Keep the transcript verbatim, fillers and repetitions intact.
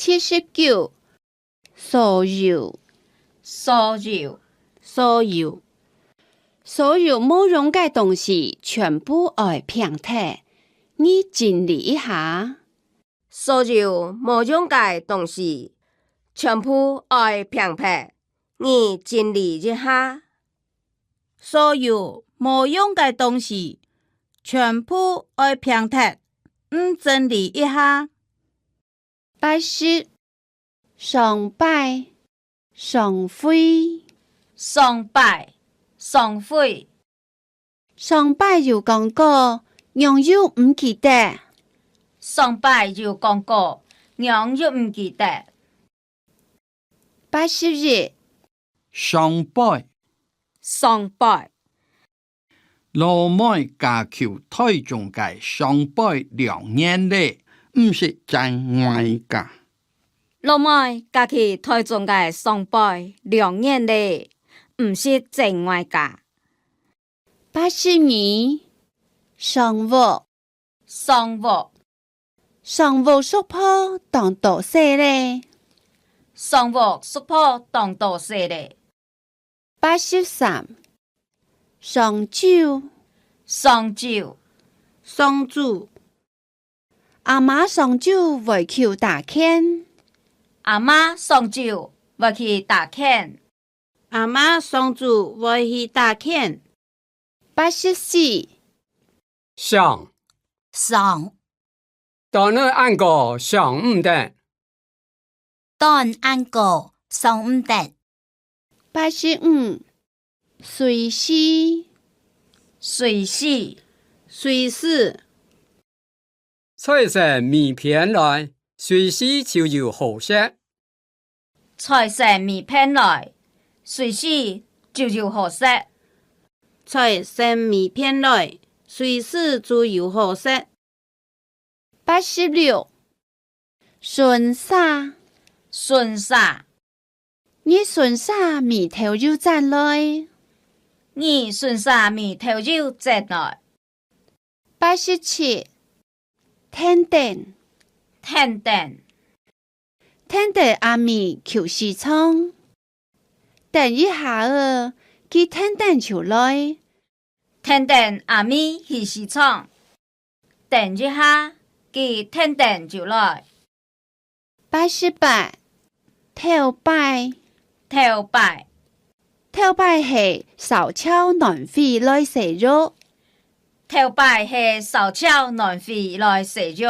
七十九，所有，所有，所有，所有無用个東西全部愛摒忒，你整理一下。所有無用个東西全部愛摒忒，你整理一下。所有無用个東西全部愛摒忒，你整理一下。 八十，上擺，上回，上擺，上回，上擺有講過，仰又毋記得？上擺有講過，仰又毋記得？八十一，上擺，上擺， 老妹嫁去臺中个上輩兩年咧，毋識正外家。老妹嫁去臺中个上輩兩年咧，毋識正外家。八十二，上屋，上屋，上屋叔婆當多歲咧。上屋叔婆當多歲咧。 八十三，上晝，上晝，上晝，阿媽上晝會去打拳。阿媽上晝會去打拳。阿媽上晝會去打拳。八十四，想，想， 當恁久想毋得。當恁久想毋得。八十五，隨時，隨時，隨時，菜色未偏來，隨時就有好食。 菜色未偏來，隨時就有好食。菜色未偏來，隨時就有好食。八十六，順續，順續，你順續眉頭又皺來。你順續眉頭又皺來。 八十七，跈等，跈等，跈等阿姆去市場。等一下仔，佢跈等就來。跈等阿姆去市場。等一下，佢跈等就來。 八十八，頭擺，頭擺，頭擺係燒樵暖胃來洗浴。頭擺係燒樵暖胃來洗浴。